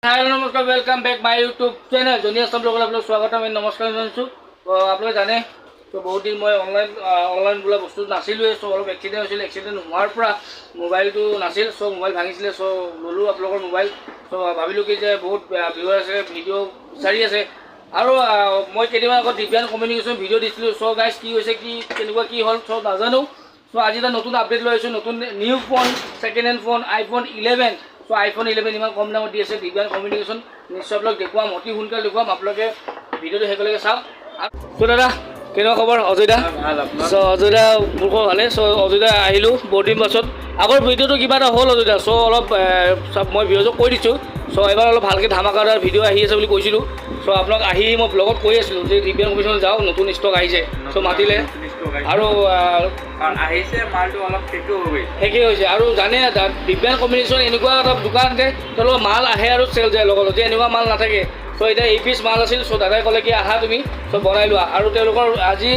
হাই, নমস্কাৰ, welcome back my YouTube channel জনী আছাম ব্লগলৈ আপোনাক স্বাগতম, নমস্কাৰ জনাইছোঁ। আপোনালোকে জানে ত' বহুত দিন মই অনলাইন অনলাইন বোলা বস্তু নাছিলোঁৱেই। চ' অলপ এক্সিডেণ্ট হৈছিল, এক্সিডেণ্ট হোৱাৰ পৰা মোবাইলটো নাছিল। চ' মোবাইল ভাঙিছিলে, চ' ল'লোঁ আপোনালোকৰ মোবাইল। চ' ভাবিলোঁ কি যে বহুত ভিউৱাৰ আছে, ভিডিঅ' বিচাৰি আছে আৰু মই কেইদিনমান আগত দিব্যান কমিউনিকেশ্যন ভিডিঅ' দিছিলোঁ। চ' গাইজ, কি হৈছে, কি কেনেকুৱা কি হ'ল চ' নাজানো। চ' আজি এটা নতুন আপডেট লৈ আহিছোঁ, নতুন new phone, second hand phone, iPhone 11। চ' আইফোন 11 ইমান কম দামত দি আছে দিব্যান কমিউনিকেশ্যন। নিশ্চয় আপোনালোক দেখুৱাম, অতি সোনকালে দেখুৱাম, আপোনালোকে ভিডিঅ'টো শেষলৈকে চাওক। চ' দাদা, কেনেকুৱা খবৰ অজয় দা? ভাল, আপোনাৰ? চ' অজয় দা, মোৰ খবৰ ভালে। চ' অজয় দা, আহিলোঁ বহুত দিন পাছত। আগৰ ভিডিঅ'টো কিবা এটা হ'ল অজয় দা, চ' অলপ চব মই ভিডিঅ'টো কৈ দিছোঁ। চ' এবাৰ অলপ ভালকৈ ধামাকাদাৰ ভিডিঅ' আহি আছে বুলি কৈছিলোঁ। চ' আপোনাক আহি মই ব্লগত কৈ আছিলোঁ যে দিব্যান কমিউনিকেশ্যন যাওঁ, নতুন ষ্টক আহিছে। চ' মাতিলে আৰু আহিছে, মালটো অলপ শেষো হৈ গৈছে। শেষেই হৈছে। আৰু জানে, দিব্যান কমিউনিকেশ্যন এনেকুৱা এটা দোকান যে তেওঁলোকৰ মাল আহে আৰু চেল যায় লগত লগত, যে এনেকুৱা মাল নাথাকে। চ' এতিয়া এই পিচ মাল আছিল। চ' দাদাই ক'লে কি আহা তুমি, চ' বনাই লোৱা। আৰু তেওঁলোকৰ আজি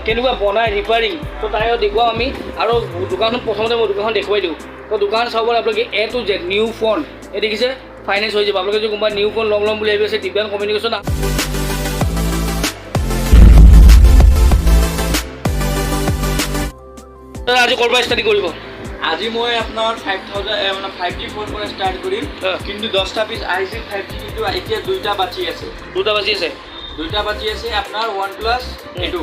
কেনেকুৱা বনাই, ৰিপেয়াৰিং, চ' তাৰে দেখুৱাম আমি। আৰু দোকানখন প্ৰথমতে মই দোকানখন দেখুৱাই দিওঁ। ত' দোকান চাব পাৰে আপোনালোকে, A to Z new phone এই দেখিছে, ফাইনেন্স হৈ যাব। আপোনালোকে যদি কোনোবা নিউ ফোন ল'ম ল'ম বুলি ভাবি আছে, দিব্যান কমিউনিকেশ্যন। দাদা, আজি ক'ৰ পৰা ষ্টাৰ্টিং কৰিব? আজি মই আপোনাৰ 5000, মানে 5G phone পৰা ষ্টাৰ্ট কৰিম। কিন্তু 10টা পিচ আহিছিল 5G, কিন্তু এতিয়া দুইটা বাচি আছে। দুটা বাজি আছে। দুইটা বাচি আছে। আপোনাৰ ওৱান প্লাছ, এইটো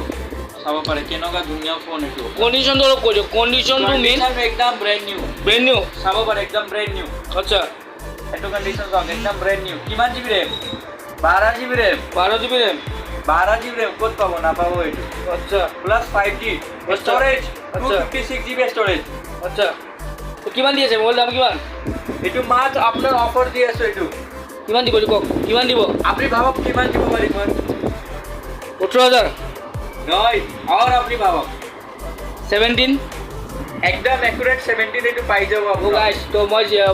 চাব পাৰে, কেনেকুৱা ধুনীয়া ফোন এইটো। কণ্ডিশ্যনটো অলপ কৈ দিয়ক, কণ্ডিশ্যনটো মেইন। Condition একদম ব্ৰেণ্ড নিউ। Brand new. চাব পাৰে, একদম ব্ৰেণ্ড নিউ। এইটো কণ্ডিশ্যন চাওক, একদম ব্ৰেণ্ড নিউ। কিমান GB RAM? 12 GB RAM. 12 GB RAM. 12 GB RAM ক'ত পাব? নাপাব এইটো। Plus 5G, storage two 56 GB storage. আচ্ছা, তো কিমান দি আছে? মোবাইল দাম কিমান? এইটো মাত্ৰ আপোনাৰ অফাৰ দি আছো এইটো। কিমান দিব এইটো কওক, কিমান দিব? আপুনি ভাবক, কিমান দিব পাৰিম মই? 18,000। নহয়, আৰু আপুনি ভাবক। 17। একদম একুৰেট 17, এইটো পাই যাব আপোনাৰ। গাইছ, তো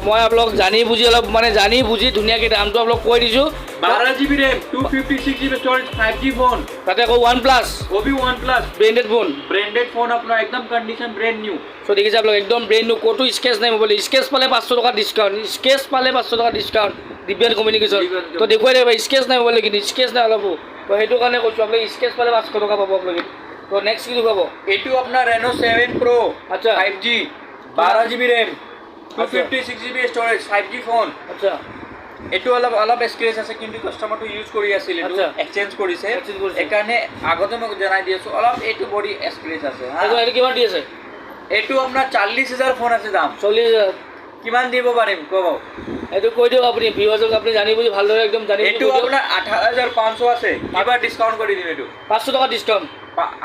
মই আপোনালোক জানি বুজি অলপ, মানে জানি বুজি ধুনীয়াকৈ দামটো আপোনালোক কৈ দিছোঁ। 12 GB RAM, 256 GB storage, 5G phone. তাতে আকৌ ওৱান প্লাছ। অবি one plus. Branded phone. Branded phone আপোনাৰ, একদম কণ্ডিশ্যন ব্ৰেণ্ড নিউ। চ' দেখিছে আপোনালোক, একদম ব্ৰেণ্ড নিউ, ক'তো স্ক্ৰেচ নাই মোবাইল। স্ক্ৰেচ পালে 500 টকা ডিছকাউণ্ট, স্ক্ৰেচ পালে 500 টকা ডিছকাউণ্ট দিব্যান কমিউনিকেশ্যন। তো দেখুৱাই দিব, স্ক্ৰেচ নাই মোবাইল, কিন্তু স্ক্ৰেচ নাই অলপো। তো সেইটো কাৰণে কৈছোঁ আপোনালোকে, স্ক্ৰেচ পালে 500 টকা পাব আপোনালোকে। তো নেক্সট কি দেখুৱাব? এইটো আপোনাৰ ৰেন' 7 প্ৰ' 5G, 12 GB RAM, two 56 GB storage, 5G phone. এইটো অলপ অলপ স্ক্ৰেচ আছে, কিন্তু কাষ্টমাৰটো ইউজ কৰি আছিল এইটো। এক্সচেঞ্জ কৰিছে। Exchange কৰিছে। সেইকাৰণে আগতে মই জনাই দি আছোঁ, অলপ এইটো বডি স্ক্ৰেচ আছে হা। এইটো কিমান দি আছে? এইটো আপোনাৰ 40,000 ফোন আছে দাম। 40,000। কিমান দিব পাৰিম ক'ব? এইটো কৈ দিয়ক আপুনি ভিউৱাৰ্ছক, আপুনি জানি বুজি ভালদৰে একদম জানি বুজি এইটো কৈ দিয়ক। আপোনাৰ 18,500 আছে, কিবা ডিছকাউণ্ট কৰি দিম এইটো। 500 টকা ডিছকাউণ্ট।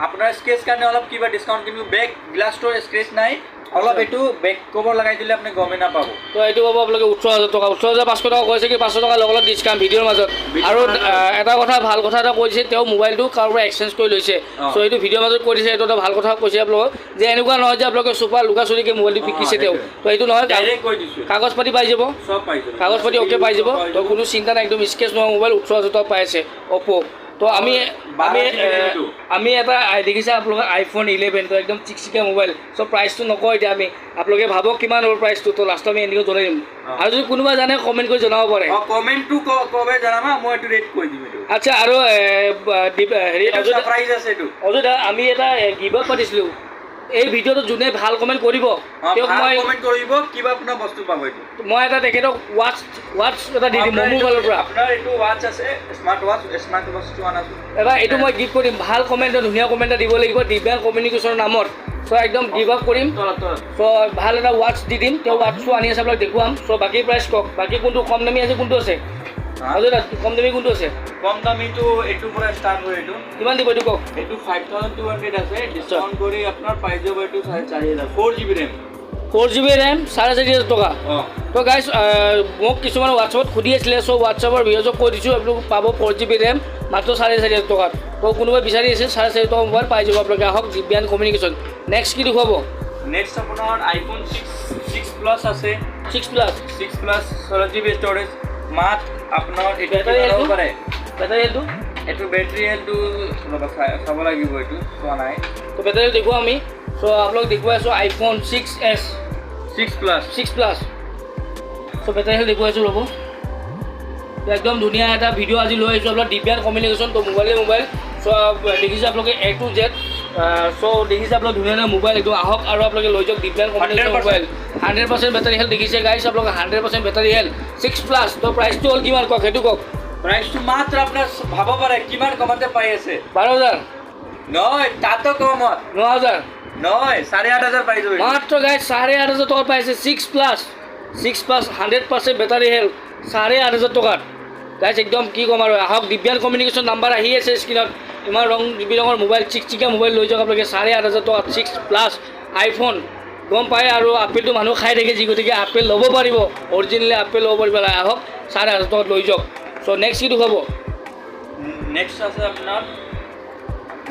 আপোনাৰ স্ক্ৰেচ কাৰণে অলপ কিবা ডিছকাউণ্ট, কিন্তু বেক গ্লাছটোৰ স্ক্ৰেচ নাই অলপ। এইটো বেক কভাৰ লগাই দিলে আপুনি গমেই নাপাব। তো এইটো পাব আপোনালোকে 18,000 টকা, 18,500 টকা কৈছে কি 500 টকা লগত ডিছকাউণ্ট ভিডিঅ'ৰ মাজত। ভিডিঅ'ৰ আৰু মাজত। এটা কথা, ভাল কথা এটা কৈছে, তেওঁ মোবাইলটো কাৰোবাৰ এক্সচেঞ্জ কৰি লৈছে। চ' এইটো ভিডিঅ'ৰ মাজত কৈ দিছে, এইটো এটা ভাল কথা কৈছে আপোনালোকক যে এনেকুৱা নহয় যে আপোনালোকে চুপা লুকা চুৰিকৈ মোবাইলটো বিকিছে তেওঁ। সেইটোৱে। তো এইটো নহয়। ডাইৰেক্ট কৈ দিছোঁ। কাগজ পাতি পাই যাব। চব পাই যাব। কাগজ পাতি অ'কে পাই যাব। তো কোনো চিন্তা নাই, একদম স্ক্ৰেচ নোহোৱা মোবাইল 18,000 টকা পাই আছে অ'প'। তো আমি আমি 12 GB এইটো। আমি এটা দেখিছে আপোনালোকে আইফোন 11, তো একদম চিকচিকীয়া মোবাইল। চ' প্ৰাইচটো নকওঁ এতিয়া আমি, আপোনালোকে ভাবক কিমান হ'ব প্ৰাইচটো। তো লাষ্টত আমি এনেকৈ জনাই দিম। আৰু যদি কোনোবা জানে, কমেণ্ট কৰি জনাব পাৰে। অঁ, কমেণ্টটো কবে জনাবা, মই এইটো ৰেট কৈ দিম এইটো। আচ্ছা, আৰু হেৰি এইটো অজয় ছাৰপ্ৰাইজ আছে এইটো। অজয় দা, আমি এটা গিভ আপ পাতিছিলোঁ। এই ভিডিঅ'টো যোনে ভাল কমেণ্ট কৰিব, তেওঁক ভাল মই কমেণ্ট কৰিব, কিবা আপোনাৰ বস্তু পাব এইটো। মই এটা তেখেতক ৱাটচ এটা দি দিম মোৰ ফালৰ পৰা। আপোনাৰ এইটো ৱাচ আছে, স্মাৰ্ট ৱাচ, স্মাৰ্ট ৱাচটো আনাচোন। এবাৰ এইটো মই গিফ্ট কৰিম। ভাল কমেণ্ট, ধুনীয়া কমেণ্ট এটা দিব লাগিব দিব্যান কমিউনিকেশ্যনৰ নামত। চ' একদম গিভ আপ কৰিম। তলত তলত। চ' ভাল এটা ৱাটচ দি দিম। তেওঁ ৱাটচটো আনি আছে, আপোনাক দেখুৱাম। চ' বাকী প্ৰাইচ কওক, বাকী কোনটো কম দামী আছে, কোনটো আছে? অজয় দা, কম দামী কোনটো আছে? কম দামীটো এইটোৰ পৰা ষ্টাৰ্ট হয় এইটো। কিমান দিব এইটো কওক? এইটো 5200 আছে, ডিছকাউণ্ট কৰি আপোনাৰ পাই যাব এইটো 4500, 4 GB RAM. 4 GB RAM, 4500 টকা। তো গাইজ, মোক কিছুমান হোৱাটছএপত সুধি আছিলে। চ' হোৱাটছএপৰ ভিডিঅ'ত কৈ দিছোঁ, আপোনালোক পাব 4 জিবি ৰেম মাত্ৰ 4500 টকাত। তো কোনোবাই বিচাৰি আছে, 4500 টকা মোবাইল পাই যাব আপোনালোকে। আহক দিব্যান কমিউনিকেশ্যন। নেক্সট কি দেখুৱাব? নেক্সট আপোনাৰ আইফোন 6, 6 প্লাছ আছে। 6 প্লাছ। 6 প্লাছ, 16 জিবি ষ্ট'ৰেজ, মাত্ৰ আপোনাৰ এইটো Battery কিমান হ'ব হেল্থটো? পাৰে? বেটাৰী হেল্থটো? এইটো বেটাৰী হেল্থটো ৰ'বা, চাব লাগিব, এইটো চোৱা নাই। তো বেটাৰী দেখুৱাম আমি। চ' আপোনালোক দেখুৱাই আছোঁ আইফোন 6 এছ। 6 প্লাছ। 6 প্লাছ। চ' বেটাৰী হেল্থ দেখুৱাইছোঁ, ৰ'ব। তো একদম ধুনীয়া এটা ভিডিঅ' আজি লৈ আহিছোঁ আপোনাৰ দিব্যান কমিউনিকেশ্যন। তো মোবাইলে মোবাইল চ' দেখিছে আপোনালোকে এ টু জেড। চ' দেখিছে আপোনালোকে ধুনীয়া ধুনীয়া মোবাইল একদম। আহক আৰু আপোনালোকে লৈ যাওক Dibyan communication. 100%। Mobile 100% battery health দেখিছে গাইছ আপোনালোকে, 100% বেটাৰী হেল্থ, 6 প্লাছ। তো প্ৰাইচটো হ'ল কিমান কওক, সেইটো কওক। প্ৰাইচটো মাত্ৰ আপোনাৰ ভাব পাৰে কিমান কমতে পাই আছে। 12,000। নহয়, তাতো কমত। 9,000। নহয়, 8,500 পাই যাব এইটো। মাত্ৰ গাইছ 8,500 টকাত পাইছে 6 প্লাছ, 6 প্লাছ, 100% বেটাৰী হেল্থ, 8,500 টকাত। গাইছ, একদম কি ক'ম আৰু। আহক দিব্যান কমিউনিকেশ্যন, নাম্বাৰ আহি আছে স্ক্ৰীণত। ইমান ৰং বিৰঙৰ মোবাইল, চিকচিকীয়া মোবাইল লৈ যাওক আপোনালোকে 8,500 টকাত 6 প্লাছ আইফোন। গম পায় আৰু আপেলটো মানুহ খাই থাকে যি, গতিকে আপেল ল'ব পাৰিব, অৰিজিনেলি আপেল ল'ব পাৰিব। আহক, 8,500 টকাত লৈ যাওক। চ' নেক্সট কি দেখুৱাব? নেক্সট আছে আপোনাৰ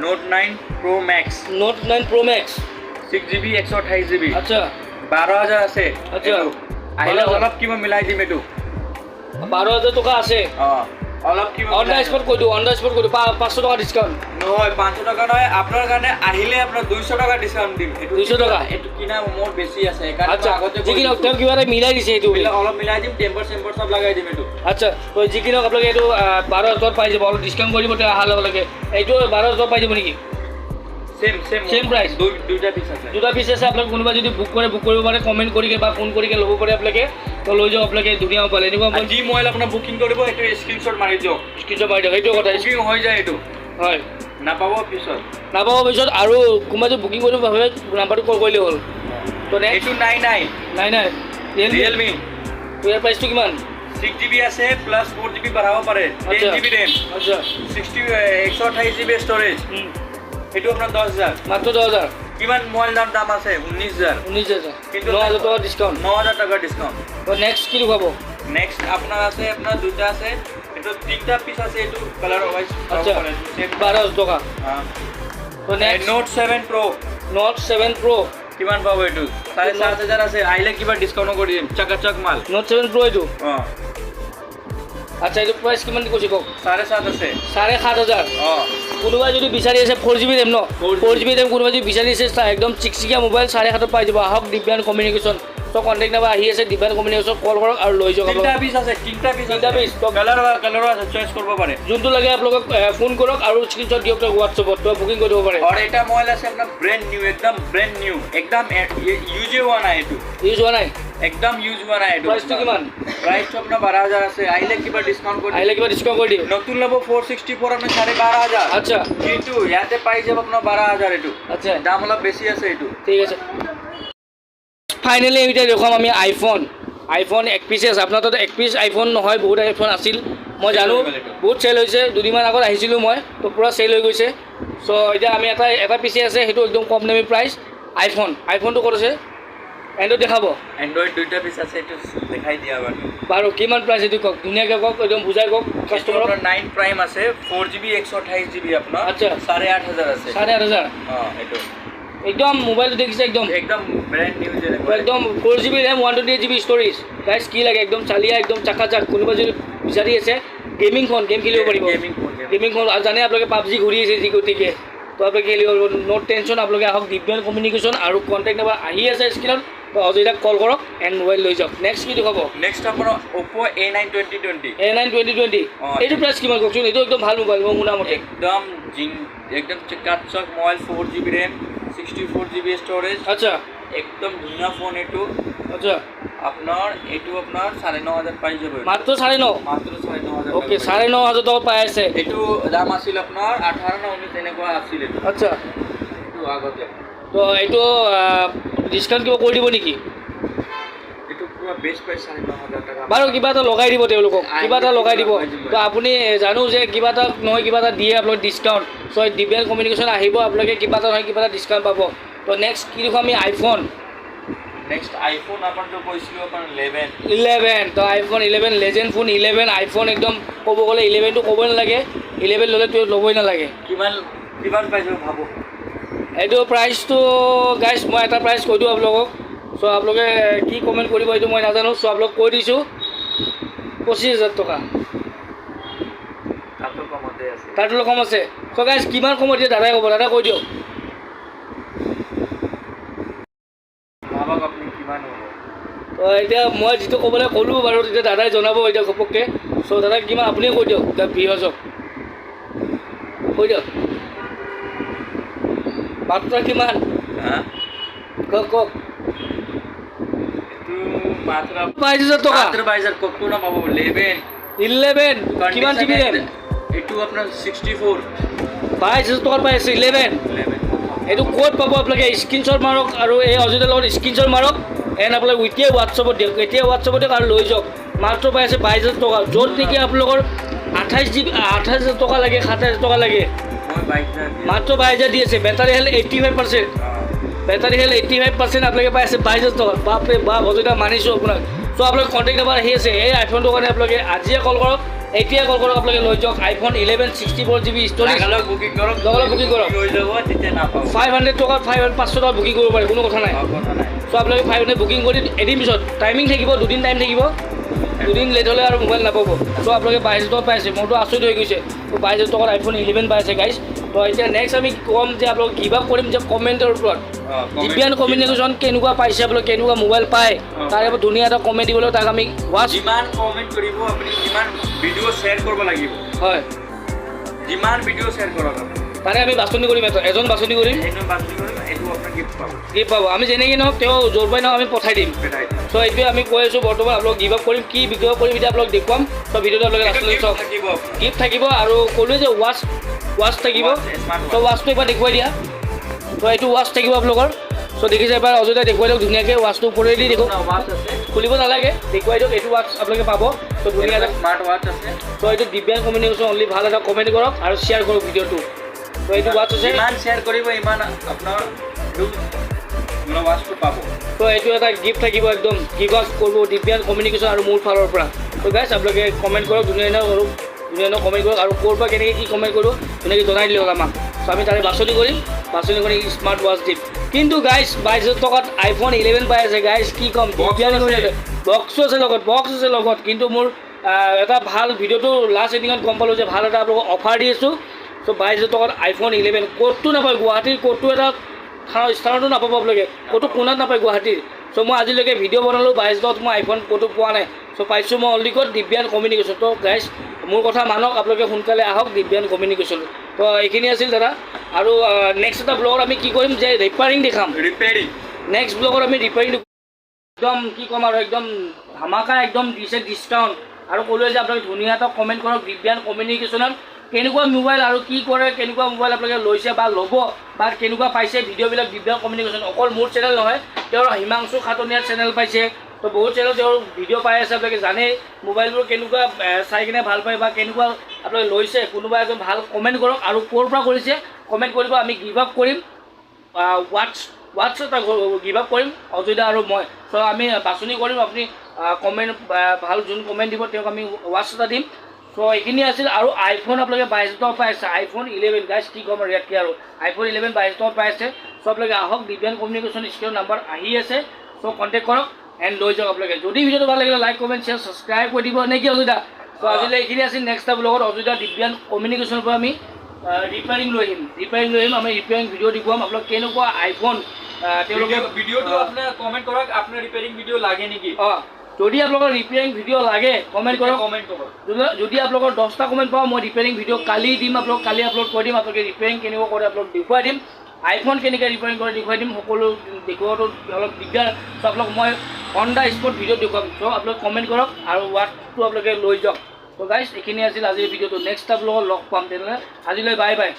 নোট 9 প্ৰ' মেক্স। নোট 9 প্ৰ' মেক্স। 6 GB, 128 GB. 12,000 আছে। এইটো। আহিলে 12,000। অলপ কিবা মিলাই দিম এইটো। 12,000 টকা আছে। অঁ, অলপ কিবা অন the মিলাই স্পট কৈ দিওঁ, অন the spot কৈ দিওঁ, 500 টকা ডিছকাউণ্ট। নহয়, 500 টকা নহয়, আপোনাৰ কাৰণে আহিলে আপোনাৰ 200 টকা ডিছকাউণ্ট দিম এইটো। 200 টকা? এইটো কিনা মোৰ বেছি আছে, সেইকাৰণে মই আগতে যি কৈ কি নহওক, দিছোঁ। তেওঁ কিবা এটা মিলাই দিছে এইটো। অলপ মিলাই দিম, টেম্পাৰ চেম্পাৰ চব লগাই দিম এইটো। আচ্ছা, তো যি কি নহওক, আপোনালোকে এইটো 12,000 টকাত পাই যাব। অলপ ডিছকাউণ্ট কৰিব তেওঁ অহাৰ লগে লগে। এইটো 12,000 টকাত পাই যাব নেকি? Same same. Same price? দুইটা পিচ আছে। দুটা পিচ আছে। আপোনালোকে কোনোবা যদি বুক কৰে, বুক কৰিব পাৰে, কমেণ্ট কৰি বা ফোন কৰি ল'ব পাৰে আপোনালোকে। তো লৈ যাওক আপোনালোকে ধুনীয়া মোবাইল এনেকুৱা। আৰু যি মোবাইল আপোনাৰ বুকিং কৰিব, সেইটো স্ক্ৰীনশ্বট মাৰি দিয়ক। স্ক্ৰীনশ্বট মাৰি দিয়ক, সেইটো কথা। বুকিং হৈ যায় এইটো। নাপাব পিছত। নাপাব পিছত। আৰু কোনোবা যদি বুকিং কৰিব ভাবে, নাম্বাৰটো কল কৰিলেই হ'ল। তো নেক্সট? এইটো 9 9। 9 9, ৰিয়েলমি। ৰিয়েলমি। ইয়াৰ প্ৰাইচটো কিমান? 6 জিবি আছে, প্লাছ 4 জিবি বঢ়াব পাৰে, 10 জিবি ৰেম, 128 জিবি ষ্ট'ৰেজ। এইটো আপোনাৰ 10,000। মাত্ৰ 10,000। কিমান মোবাইল দাম আছে? 19,000। 19,000। কিন্তু 9,000 টকা ডিছকাউণ্ট। 9,000 টকা ডিছকাউণ্ট। তো নেক্সট কি দেখুৱাব? নেক্সট আপোনাৰ আছে, আপোনাৰ দুটা আছে, এইটো তিনিটা পিচ আছে, এইটো কালাৰ ৱাইজ। 12,000 টকা। তো নেক্সট? নোট 7 প্ৰ'। নোট 7 প্ৰ'। কিমান পাব এইটো? 7,500 আছে, আহিলে কিবা ডিছকাউণ্টো কৰি দিম, চকাচক মাল। নোট 7 প্ৰ' এইটো? অঁ। আচ্ছা, এইটো প্ৰাইচ কিমান কৈছে কওক। 7.5 আছে। 7,500। অঁ। কোনোবাই যদি বিচাৰি আছে, 4 জিবি ৰেম ন? 4 GB। 4 GB RAM কোনোবাই যদি বিচাৰি আছে, একদম চিকচিকীয়া মোবাইল 7.5ত পাই যাব। আহক দিব্যান কমিউনিকেশ্যন। চ' কণ্টেক্ট নাম্বাৰ আহি আছে, দিব্যান কমিউনিকেশ্যন, কল কৰক আৰু লৈ যাওক তিনিটা আপোনালোক। পিচ আছে, তিনিটা পিচ। তিনিটা piece, তো কালাৰো আছে, চইচ কৰিব পাৰে। যোনটো লাগে আপোনালোকক ফোন কৰক আৰু স্ক্ৰীনশ্বট দিয়ক তেওঁক হোৱাটছএপত, তো বুকিং কৰি দিব পাৰে। আৰু এটা মোবাইল আছে আপোনাৰ ব্ৰেণ্ড নিউ, একদম ব্ৰেণ্ড নিউ, একদম ইউজে হোৱা নাই এইটো। ইউজ হোৱা নাই? একদম ইউজ হোৱা নাই এইটো। প্ৰাইচটো কিমান? প্ৰাইচটো আপোনাৰ 12,000 আছে, আহিলে কিবা ডিছকাউণ্ট কৰি দিম। আহিলে কিবা ডিছকাউণ্ট কৰি দিম। নতুন ল'ব 464 আপোনাৰ 12,500। কিন্তু ইয়াতে পাই যাব আপোনাৰ 12,000 এইটো। দাম অলপ বেছি আছে এইটো। ঠিক আছে। ফাইনেলি এতিয়া দেখুৱাম আমি আইফোন। আইফোন এক পিচে আছে আপোনাৰ তাত। এক পিচ আইফোন নহয়, বহুত আইফোন আছিল, মই জানো। হৈ গ'ল এইটো। বহুত চেল হৈছে। দুদিনমান আগত আহিছিলোঁ মই, তো পূৰা চেল হৈ গৈছে। চ' এতিয়া আমি এটা পিচে আছে, সেইটো একদম কম দামী প্ৰাইচ। আইফোন, আইফোনটো ক'ত আছে? এণ্ড্ৰইড দেখাব? এণ্ড্ৰইড দুইটা পিচ আছে, এইটো দেখাই দিয়া বাৰু। বাৰু, কিমান প্ৰাইচ এইটো কওক, ধুনীয়াকৈ কওক, একদম বুজাই কওক কাষ্টমাৰক। 9 প্ৰাইম আছে, 4 জিবি, 128 জিবি আপোনাৰ 8,500 আছে। 8,500। অঁ, এইটো। একদম মোবাইলটো দেখিছে একদম। একদম ব্ৰেণ্ড নিউ যেনেকুৱা। একদম 4 GB RAM, 128 GB storage. Guys, কি লাগে? একদম চালিয়া, একদম চাকাচাক। কোনোবা যদি বিচাৰি আছে গেমিং ফোন, গেম খেলিব পাৰিব। Gaming phone. Gaming phone. আৰু জানে আপোনালোকে পাবজি ঘূৰি আছে যি, গতিকে তো আপোনালোকে খেলিব পাৰিব, ন' টেনশ্যন। আপোনালোকে আহক দিব্যান কমিউনিকেশ্যন আৰু কণ্টেক্ট নাম্বাৰ আহি আছে স্ক্ৰীণত। তো অজয়দাক কল কৰক এণ্ড মোবাইল লৈ যাওক। নেক্সট কি দেখুৱাব? নেক্সট আপোনাৰ অ'প' এ9 2020। এ9 2020। অঁ। এইটো প্ৰাইচ কিমান কওকচোন। এইটো একদম ভাল মোবাইল মই শুনা মতে। একদম জিং, একদম চকাচক mobile, 4 GB RAM, 64 GB storage. একদম ধুনীয়া ফোন এইটো। আপোনাৰ এইটো আপোনাৰ 9,500 পাই যাব এইটো। মাত্ৰ 9.5? মাত্ৰ 9,500। অ'কে, 9,500 টকা পাই আছে। এইটো দাম আছিল আপোনাৰ 18 নে 19 তেনেকুৱা আছিল এইটো। এইটো আগতে। তো এইটো ডিছকাউণ্ট কিবা কৰি দিব নেকি? এইটো পুৰা বেষ্ট প্ৰাইচ 9,500 টকা। বাৰু, কিবা এটা লগাই দিব তেওঁলোকক, কিবা এটা লগাই দিব। লগাই দিব। তো আপুনি জানো যে কিবা এটা নহয় কিবা এটা দিয়ে আপোনালোক ডিছকাউণ্ট। চ' দিব্যান কমিউনিকেশ্যন আহিব, আপোনালোকে কিবা এটা নহয় কিবা এটা ডিছকাউণ্ট পাব। তো নেক্সট কি দেখোঁ আমি? আইফোন। নেক্সট আইফোন আপোনাৰটো কৈছিলোঁ আপোনাৰ 11। 11। তো আইফোন 11, লেজেণ্ড ফোন 11 আইফোন। একদম ক'ব গ'লে 11টো ক'বই নালাগে, 11 ল'লে তো ল'বই নালাগে। কিমান কিমান পাইছোঁ ভাবো। এইটো প্ৰাইচটো গাইছ, মই এটা প্ৰাইচ কৈ দিওঁ আপোনালোকক। চ' আপোনালোকে কি কমেণ্ট কৰিব এইটো মই নাজানো। চ' আপোনালোক কৈ দিছোঁ, 25,000 টকা। তাতো কমতে আছে। তাতো অলপ কম আছে। চ' গাইছ, কিমান কমত দিয়ে দাদাই ক'ব। দাদা, কৈ দিয়ক। ভাবক আপুনি কিমান হ'ব। তো তো এতিয়া মই যিটো ক'বলৈ ক'লোঁ বাৰু, তেতিয়া দাদাই জনাব এতিয়া ঘপককৈ। চ' দাদা, কিমান আপুনিয়ে কৈ দিয়ক, ভিউৱাৰ্ছক কৈ দিয়ক, মাত্ৰ কিমান? হা? কওক, কওক। এইটো মাত্ৰ 22,000 টকা। মাত্ৰ 22,000, ক'তো নাপাব। 11। 11, কিমান জিবি ৰেম? এইটো আপোনাৰ 64। 22,000 টকাত পাই আছে 11। 11। এইটো ক'ত পাব আপোনালোকে? স্ক্ৰীনশ্বট মাৰক আৰু এই অজয়দাৰ লগত স্ক্ৰীনশ্বট মাৰক এণ্ড আপোনালোকে এতিয়াই হোৱাটছএপত দিয়ক, এতিয়াই হোৱাটছএপত দিয়ক আৰু লৈ যাওক। মাত্ৰ পাই আছে 22,000 টকা, য'ত নেকি আপোনালোকৰ 28 জিবি 28,000 টকা লাগে, 27,000 টকা লাগে। মই 22,000 দিম। মাত্ৰ 22,000 দি আছে। Battery health 85%। Battery health 85% আপোনালোকে পাই আছে 22,000 টকা। বাপৰে বাপ, অজয়দা, মানিছোঁ আপোনাক। চ' আপোনালোকে কণ্টেক্ট নাম্বাৰ আহি আছে। এই আইফোনটোৰ কাৰণে আপোনালোকে আজিয়ে কল কৰক, এতিয়াই কল কৰক, আপোনালোকে লৈ যাওক আইফোন 11, 64 GB storage. লগালগ বুকিং কৰক। লগালগ booking কৰক। হৈ যাব তেতিয়া নাপাব। 500 টকাত, 500, 500 টকাত বুকিং কৰিব পাৰে, কোনো কথা নাই। কথা নাই। চ' আপোনালোকে 500 বুকিং কৰি এদিন পিছত টাইমিং থাকিব, দুদিন টাইম থাকিব। দুদিন লেট হ'লে আৰু মোবাইল নাপাব। চ' আপোনালোকে 22 টকাত পাইছে, মোৰতো আচৰিত হৈ গৈছে। ত' 22 টকাত আইফোন 11 পাইছে গাইজ। তো এতিয়া নেক্সট আমি ক'ম যে আপোনালোক গিভ আপ কৰিম যে কমেণ্টৰ ওপৰত দিব্যান কমিউনিকেশ্যন কেনেকুৱা পাইছে, আপোনালোকে কেনেকুৱা মোবাইল পায়, তাৰে ওপৰত ধুনীয়া এটা কমেণ্ট দিবলৈ তাক আমি ৱাচ যিমান কমেণ্ট কৰিব আপুনি, যিমান ভিডিঅ' শ্বেয়াৰ কৰিব লাগিব। যিমান ভিডিঅ' শ্বেয়াৰ কৰক আপুনি, তাৰে আমি বাছনি কৰিম, এটা এজন বাছনি কৰিম। এইটো বাছনি কৰিম, এইটো আপোনাৰ গিফ্ট পাব। গিফ্ট পাব। আমি যেনেকৈ নহওক, তেওঁ য'ৰ পৰাই নহওক, আমি পঠাই দিম। পঠাই দিম। চ' এইটোৱে আমি কৈ আছোঁ বৰ্তমান আপোনালোক গিভ আপ কৰিম। কি গিভ আপ কৰিম এতিয়া আপোনালোক দেখুৱাম। চ' ভিডিঅ'টো আপোনালোকে এইটো লাষ্টলৈ gift চাওক। থাকিব আপোনাৰ। গিফ্ট থাকিব আৰু ক'লোৱে যে ৱাচ থাকিব। Watch, smart চ' ৱাচটো এবাৰ দেখুৱাই দিয়া। চ' এইটো ৱাচ থাকিব আপোনালোকৰ। চ' দেখিছে, এবাৰ অজয়দাই দেখুৱাই দিয়ক ধুনীয়াকৈ ৱাচটো ওপৰেদি দেখুৱাওক। ৱাচ আছে। খুলিব নালাগে, দেখুৱাই দিয়ক। এইটো ৱাচ আপোনালোকে পাব। চ' ধুনীয়া এটা স্মাৰ্ট ৱাচ আছে। চ' এইটো দিব্যান কমিউনিকেশ্যন অনলি। ভাল এটা কমেণ্ট কৰক আৰু শ্বেয়াৰ কৰক ভিডিঅ'টো। চ' এইটো ৱাচ আছে। যিমান শ্বেয়াৰ কৰিব ইমান আপোনাৰ এইটো মানে ৱাচটো পাব। ত' এইটো এটা গিফ্ট থাকিব, একদম গিভ আপ কৰিব দিব্যান কমিউনিকেশ্যন আৰু মোৰ ফালৰ পৰা। ত' গাইছ, আপোনালোকে কমেণ্ট কৰক, ধুনীয়া ধুনীয়া কৰক, ধুনীয়া ধুনীয়া কমেণ্ট কৰক আৰু ক'ৰ পৰা কেনেকৈ কি কমেণ্ট কৰিব ধুনীয়াকৈ জনাই দিলে হ'ল আমাক। চ' আমি তাৰে বাছনি কৰিম, বাছনি কৰি স্মাৰ্ট ৱাচ দিম। কিন্তু গাইছ, 22,000 টকাত আইফোন 11 পাই আছে গাইছ, কি ক'ম। Box আছে। বক্সো আছে লগত, বক্স আছে লগত। কিন্তু মোৰ এটা ভাল ভিডিঅ'টো লাষ্ট এণ্ডিঙত গম পালোঁ যে ভাল এটা আপোনালোকক অফাৰ দি আছোঁ। চ' 22,000 টকাত আইফোন 11 ক'তো নাপায়, গুৱাহাটীৰ ক'তো এটা স্থানতো নাপাব আপোনালোকে, ক'তো কোণাত নাপায় গুৱাহাটীৰ। চ' মই আজিলৈকে ভিডিঅ' বনালোঁ, 22 টকাত মই আইফোন ক'তো পোৱা নাই। চ' পাইছোঁ মই অনলি ক'ত? দিব্যান কমিউনিকেশ্যন। ত' গাইছ, মোৰ কথা মানক, আপোনালোকে সোনকালে আহক দিব্যান কমিউনিকেশ্যন। ত' এইখিনি আছিল দাদা। আৰু নেক্সট এটা ব্লগত আমি কি কৰিম যে ৰিপেয়াৰিং দেখাম। ৰিপেয়াৰিং। নেক্সট ব্লগত আমি ৰিপেয়াৰিং, একদম কি ক'ম আৰু, একদম ধামাকা একদম দিছে ডিছকাউণ্ট। আৰু ক'লোৱে যে আপোনালোকে ধুনীয়া এটা কমেণ্ট কৰক, দিব্যান কমিউনিকেশ্যনত কেনেকুৱা মোবাইল আৰু কি কৰে, কেনেকুৱা মোবাইল আপোনালোকে লৈছে বা ল'ব বা কেনেকুৱা পাইছে ভিডিঅ'বিলাক। দিব্যান কমিউনিকেশ্যন অকল মোৰ চেনেল নহয়, তেওঁৰ হিমাংশু খাটনিয়াৰ চেনেল পাইছে। তো বহুত চেনেল তেওঁৰ ভিডিঅ' পাই আছে। আপোনালোকে জানেই মোবাইলবোৰ কেনেকুৱা, চাই কিনে ভাল পায় বা কেনেকুৱা আপোনালোকে লৈছে। কোনোবা এজন ভাল কমেণ্ট কৰক আৰু ক'ৰ পৰা কৰিছে কমেণ্ট কৰিব। আমি গিভ আপ কৰিম, ৱাটছ এটা গিভ আপ কৰিম অজয়দা আৰু মই। চ' আমি বাছনি কৰিম, আপুনি কমেণ্ট ভাল যোন কমেণ্ট দিব তেওঁক আমি ৱাটছ এটা দিম। চ' এইখিনি আছিল। আৰু আইফোন আপোনালোকে 22 টকা পাই আছে, আইফোন 11। গাইছ, কি ক'ম আৰু ইয়াতকৈ আৰু, আইফোন 11 22 টকা পাই আছে। চ' আপোনালোকে আহক, দিব্যান কমিউনিকেশ্যন স্ক্ৰীণৰ নাম্বাৰ আহি আছে। চ' কণ্টেক্ট কৰক এণ্ড লৈ যাওক আপোনালোকে। যদি ভিডিঅ'টো ভাল লাগিলে লাইক, কমেণ্ট, শ্বেয়াৰ, ছাবস্ক্ৰাইব কৰি দিব নে কি অজয়দা? চ' আজিলৈ এইখিনি আছিল। নেক্সট ব্লগত অজয়দা দিব্যান কমিউনিকেশ্যনৰ পৰা আমি ৰিপেয়াৰিং লৈ আহিম, ৰিপেয়াৰিং লৈ আহিম। আমি ৰিপেয়াৰিং ভিডিঅ' দেখুৱাম আপোনালোক কেনেকুৱা আইফোন তেওঁলোকে ভিডিঅ'টো আপোনাৰ কমেণ্ট কৰক, আপোনাৰ ৰিপেয়াৰিং ভিডিঅ' লাগে নেকি। অঁ, যদি আপোনালোকৰ ৰিপেয়াৰিং ভিডিঅ' লাগে কমেণ্ট কৰক। কমেণ্ট কৰক। যদি আপোনালোকৰ 10টা কমেণ্ট পাওঁ, মই ৰিপেয়াৰিং ভিডিঅ' কালি দিম আপোনালোক, কালি আপলোড কৰি দিম। আপোনালোকে ৰিপেয়াৰিং কেনেকুৱা কৰে আপোনালোক দেখুৱাই দিম, আইফোন কেনেকৈ ৰিপেয়াৰিং কৰে দেখুৱাই দিম। সকলো দেখুওৱাটো অলপ দিগদাৰ। চ' আপোনালোক মই অন the spot video দেখুৱাম। চ' আপোনালোকে কমেণ্ট কৰক আৰু ৱাটছটো আপোনালোকে লৈ যাওক। ত' গাইজ, এইখিনি আছিল আজিৰ ভিডিঅ'টো। নেক্সট আপোনালোকক লগ পাম তেনেহ'লে, আজিলৈ বাই বাই।